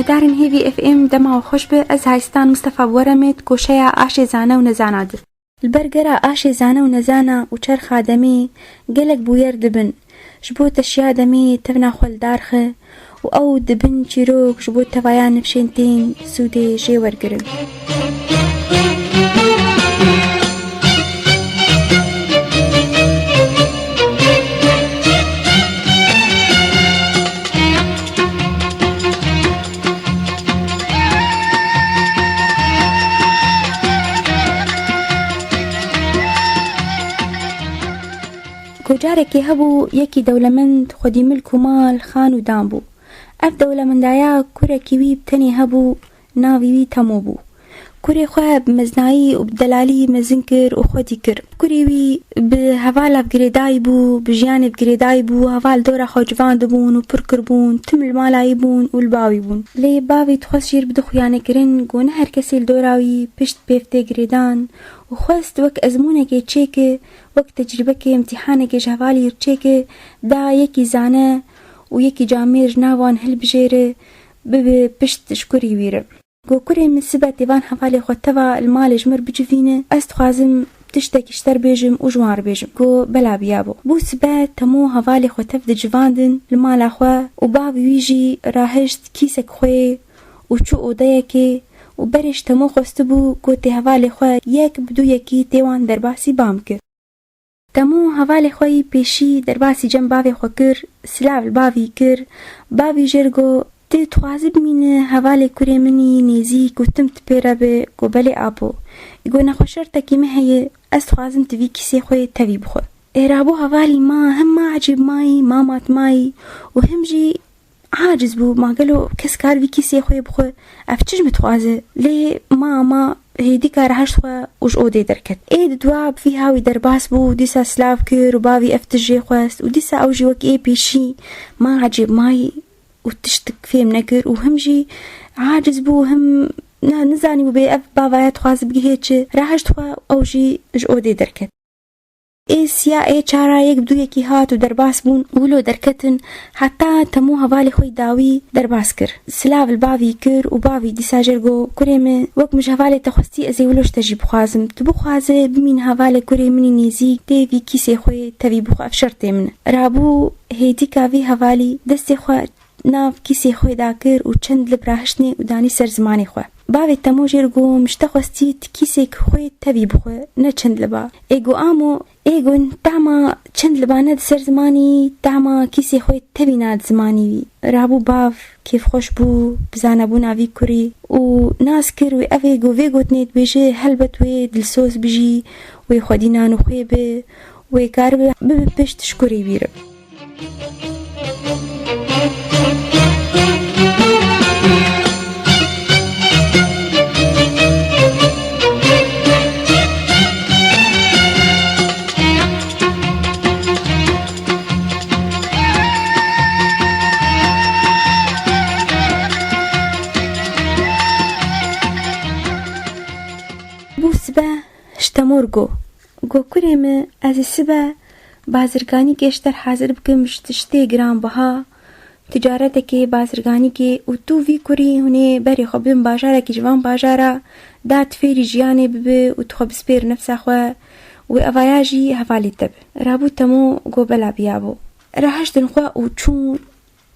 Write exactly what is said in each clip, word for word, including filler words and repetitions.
Guhdarên Hêvî F M, dema we xweş be. Ez Haystan Mistefa bi we re me di koşeya Aşê Zane û Nezana de. Li ber gera Aşê Zane û Nezana û çerxa demê gelek bûyer dibin. Ji bo teşiya demê tevna xwe li dar xe û ew dibin çîrok ji bo tevaya nifşên tên sûdê jê wergirin. Ku carekê hebû yekî dewlemend, xwedî milk û mal, xan û dan bû. Ev dewlemendaya kurekî wî bi tenê hebû, navê wî Temo bû. Kurê xwe bi meznayî û bi delalî mezin kir û xwedî kir. Kurê wî bi hevala bi girêdayî bû, bi jiyanê bi girêdayî bû, heval dora xwe civandibûn û pir kiribûn, tim li mala wî bûn û li ba wî bûn. Lê bavê dixwest jê re bide xuyanêkirin, ku ne her kesê li dora wî pişt pêv tê girêdan û xwest wek ezmûnekê çêke, wek tecrîbekê, îmtîhanekê ji hevalî re çêke, da yekî zane û yekî camêr ji nav wan hilbijêre, bibe pişt ji kurî wî re. Got, kurê min, sibe tê van hevalê xwe teva li malê ji min re bicivîne, ez dixwazim tiştekî ji te re bêjim û ji wan re bêjim. Got, bela biya bo. Bû sibe Temo hevalê xwe tev dicivandin li mala xwe û bavê wî jî rahişt kîsek xwê û çû odeyekê û berê ji Temo xwestibû, gotê hevalê xwe yek bi dû yekî tê wan derbasî bam ke. Temo hevalê xwe yî pêşî derbasî cem bavê xwe kir, silav li bavî kir. Bavî jê re got, tu dixwazî bimîne hevalê kurê min î nêzîk û tim tu pê re be? Got, belê apo. Got, nexwe şertekî min heye, ez dixwazim tu vî kîsê xwe tevî bixwe. Ê rabû hevalî ma him ma ecêb mayî, ma matmayî û him jî aciz bû, ma gelo kes kar vî kîsê xwe bixwe, ev çi ji min dixwaze? Lê ma, ma hêdîka re hişt xwe û ji odê derket. Ê di dua bi vî hawî derbas bû, dîsa silav kir û bavî ev tişt jê xwest û dîsa ew jî wek ê pêşî ma ecêb mayî û tiştik fêm nekir û him jî aciz bû, him ne, nizanî bû bê ev bavaya dixwaze bigihê çi. Rahişt xwe, ew jî ji odê derket. Ê siya, ê çara yek bi dû yekî hat û derbas bûn û wilo derketin, heta Temo hevalê xwe yî dawî derbas kir. Silav li bavî kir û bavî dîsa jê re got, kurê min, wek min ji hevalê te xwestî, ez ê wilo ji te jî bixwazim. Tu bixwaze bimîn hevalê kurê min î nêzîk, tê vî kîsê xwe tevî bixwe, ev şertê min e. Rabû hêdîka vî hevalî destê xwe nav kîsê xwe da kir û çend lib rahiştnê û danî ser zimanê xwe. Bavê Temo jê re got, min ji te xwestî tu kîsêk xwe tevî bixwe, ne çend liba. Ê got, amo, ê got, tahma çend liba ne di ser zimanî, tahma kîsê xwe tevî na di zimanî wî. Rabû bav kêfxweş bû bi zanebûna vî kurî û nas kir wê ev ê got vê gotinê dibêje, helbet wê dilsoz bijî, wê xwedî nan û xwê bi, wê karibe bibe pişt ji kurî wî re. Bû sibe ji Temo re got, got, kurê min, ez ê sibe bazirganîkê ji te re hazir bikim, ji tiştê giranbiha, ticaretekê, bazirganîkê û tu vî kurî hûn ê berê xwe bidin bajarekî ji van bajara, da tu fêrî jiyanê bibe û tu xwe bispêr nefsa xwe û evaya jî hevalê te be. Rabû Temo got, bela biya bo. Rahiştin xwe û çûn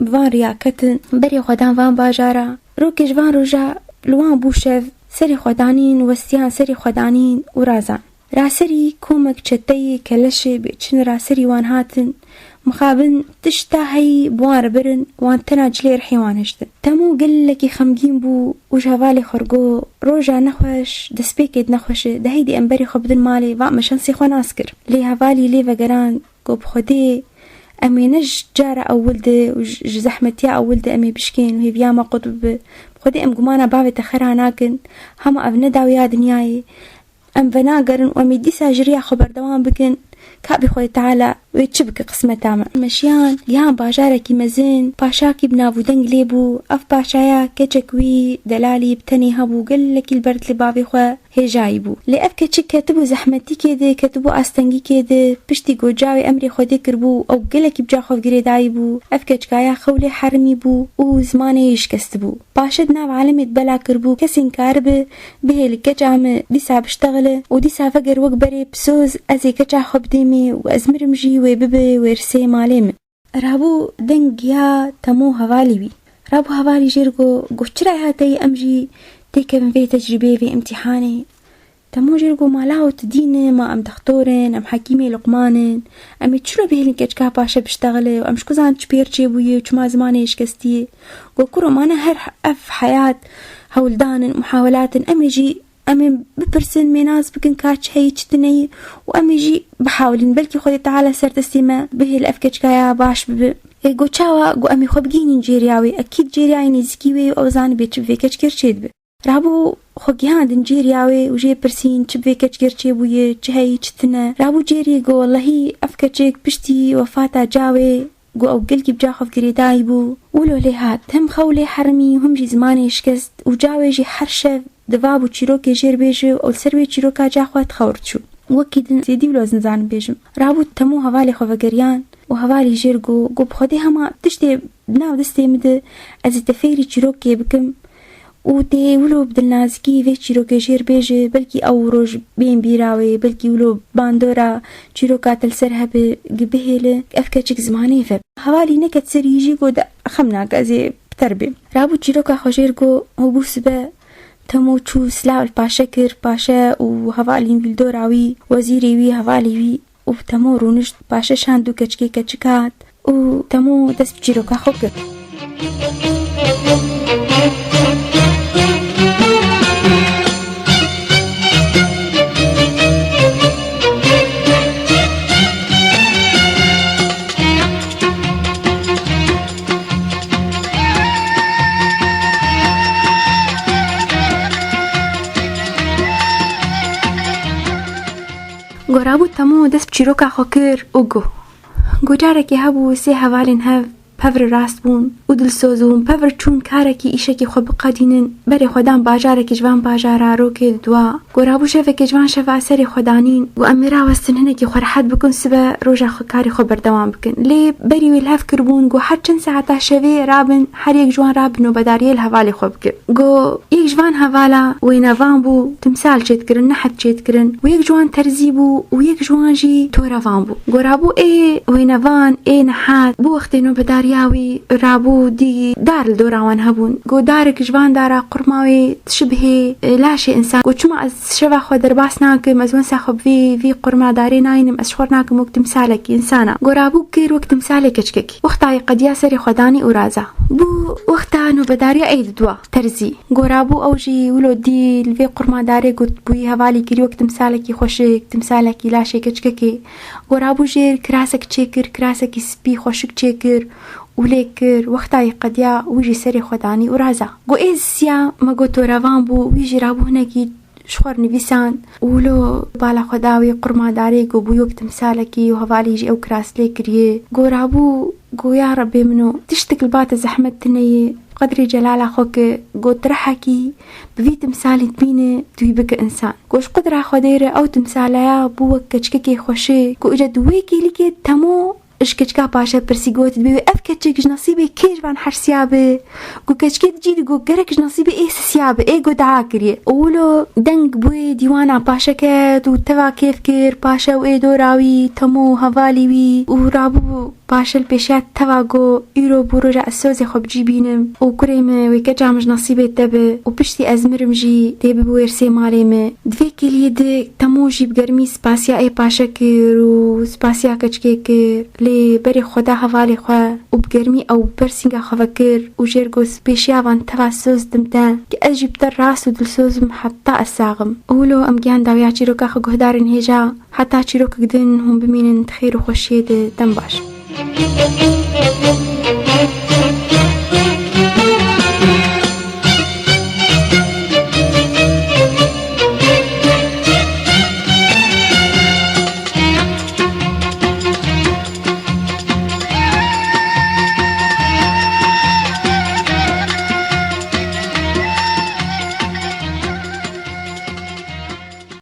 bi van riya ketin, berê xwe dan van bajara. Rokê ji van roja li wan bû şev, serê xwe danîn, westiyan serê xwe danîn û razan. Raserî komek çeteyê keleşê bêçin raserî wan hatin, mixabin tişta heyî bi wan re birin, wan tena cilê rihê wan hiştin. Temo gelekî xemgîn bû û ji hevalê xwe re got, roja nexweş destpêkê di nexweş e, de heydî em berê xwe bidin malê, va me şensê xwe nas kir. Lê hevalî lê vegerand, got, bi Xwedê, em ê ne ji cara ewil de û ji, ji zehmetiya ewil de em ê bişkên û hêviya me qut bibe. Bi Xwedê em gumana bavê te xera nakin. Hema ev ne dawiya dinyayê. Em venagerin û em ê dîsa ji riya xwe berdewam bikin. Ka bê Xwedê Teala wê çi bike qismeta me. Me şiyan, gihan bajarekî mezin, paşakî bi nav û deng lê bû. Ev paşaya keçek wî, delalî bi tenê hebû, gelekî li ber dilê bavê xwe hêjayî bû. Lê ev keçik ketibû zehmetîkê de, ketibû astengîkê de, piştî ku cawê emrê Xwedê kiribû, ew gelekî bi ca xwe girêdayî bû. Ev keçika ya xewlê herimî bû û zimanê yê şikestibû. Paşe di nav alemê de bela kiribû, kesên karibe bihêle keça min dîsa biştexile û dîsa veger wek berê bi soz ez ê keça xwe bidêmê û ez mirim jî wê bibe wêrsê malê min. Rabû deng giya Temo hevalî wî. Rabû hevalî jêr got, got, "Çira ya te yî em jî têkevin vê tecrîbeyê, vê îmtîhanê?" Temo jêr got, "Ma lawo tu dîn e, ma em dextor in, em hekîmê Luqman in. Em ê çilo bihêlin keçika paşe biştexile û em ji ku zan çi pêr çêbûye û çima zimanê yê şikestî ye?" Got, "Kuro, ma ne her ev heyat hewldan in, muhawelat in. Em ê jî, em ê bipirsin, mênas bikin ka çi heyî, çi tune yî û em ê jî bihawilin. Belkî Xwedê Teala ser destê me bihêl ev keçika ya baş bibe." Ê, got, "Çawa?" Got, "Em ê xwe bigihînin cêriya wê. Ekîd cêriya yê nêzîkî wê ye û ew zanibê çi bi vê keçikê re çêdibe." Rabû xwe gihandin cêriya wê û jê pirsîn çi bi vê keçikê re çêbûye, çi heyî, çi tune. Rabû cêrî got, "Wellehî ev keçik piştî wefata cawê, got, ew gelkî bi ca xwe girêdayî bû. Wilo lê hat, hem xew lê herimî û hem jî zimanê şikest û cawê jî her şev divabû çîrokê jêr bêje û li ser wê çîroka ca xwe dixewir diçû. Wekî din zêdî wilo ez nizanim bêjim." Rabû Temo hevalê xwe vegeriyan û hevalî jêr got, got, "Bi Xwedê hema tiştê di nav destê min de ez ê te fêrî çîrokê bikim û tê wilo bi dilnazikî vê çîrokê jêr bêje, belkî ew roj bên bîra wê, belkî wilo bandora çîroka te li ser hebe, gi bihêle, ev keçik zimanê vebe." Hevalî neket serî jî got, "De xem nake, ez ê bi te re bêm." Rabû çîroka xwe jêr got û bû sibe. Temo çû silav li paşe kir, paşe û hevalên wî li dora wî, wezîrê wî, hevalê wî û Temo rûnişt, paşe şand û keçikê keçik hat û Temo dest bi çîroka xwe kir. Go rabû Temo dest bi çîroka xwe kir û got, Go carekê hebû sê hevalên hev pevre rast bûn û dilsoz bûn, pevre çûn karekî, îşekî xwe biqedînin, berê xwe dan bajarekî ji van bajara rokê didwa. Go rabû şevekê ji van şeva serê xwe danîn, go em ê rawestin hinekî xwe rehet bikin, sibe roja xwe karê xwe berdewam bikin. Lê berî wê li hev kiribûn, go her çend saeta şevê rabin, her yek ji wan rabin nobedariyê li hevalê xwe bike. Go yek ji van hevala wênevan bû, timsal çêdikirin, nehet çêdikirin. Û yek ji wan terzî bû û yek ji wan jî torevan bû. Go rabû ê wênevan, ê nehet, bû wextê nobedariya wî, rabû dî dar li dora wan hebûn. Go darek ji van dara qurma wê dişibihê, e, laşê însan. Go çima ez şeva xwe derbas nakim, ez wensa xwe bi vî, vî qurma darê nayînim, ez ji xwe nakim wek timsalekî însana. Go rabû kir wek timsalê keçikekî. Wexta yê qediya serê xwe danî û raza. Bû wexta nobedariya ê didwa, terzî. Go rabû ew jî wilo dî li vê qurma darê got bûyî hevalî kirî wek timsalekî xweşik, timsalekî laşê keçikekê. Go rabû jêr kirasek çêkir, kirasekî spî xweşik çêkir û lê kir. Wexta yê qediya wî jî serê xwe danî û raza. Go ê zisiya me got torevan bû, wî jî rabû hinekî ji xwe re nivîsand û wilo bala xwe da wê qurma darê, go bû wek timsalekî û hevalî jî ew kiras lê kiriye. Go rabû, go ya Rebê min o, tiştek li ba te zehmet tune ye, qedrê celala xwe ke, go tu rehekî bi vî timsalî dibîne, tu wî bike însan. Go ji qudra Xwedê re ew timsaleya bû wek keçikekê xweşik, go îca di wê kêlîkê Temo ji keçika paşe pirsî, got, dibê wê ev keçik ji nesîbê kê ji van hersiya be? Go keçikê di cî de got, gerek ji nesîbê ê sisiya be, ê go dua kiriye. Û wilo deng bi wê dîwana paşe ket û teva kêf kir, paşe û ê dora wî, Temo, hevalî wî û rabû paşe li pêşiya teva got, îro bû roja ez sozê xwe bi cî bînim û kurê min wê keça min ji nesîbê te be û piştî ez mirim jî tê bibe wêrsê malê min. Di vê kêliyê de Temo jî bi germî spasiya ê paşe kir û spasiya keçikê kir, lê berê xwe da hevalê xwe û bi germî ew ber sînga xwe vekir û jêr got, pêşiya van teva soz dim te, ki ez jî bi te rast û dilsoz im heta ez sax im. Û wilo em giyan dawiya çîroka xwe guhdarên hêja, heta çîrokek din hûn bimînin di xêr û xweşiyê de, dem baş.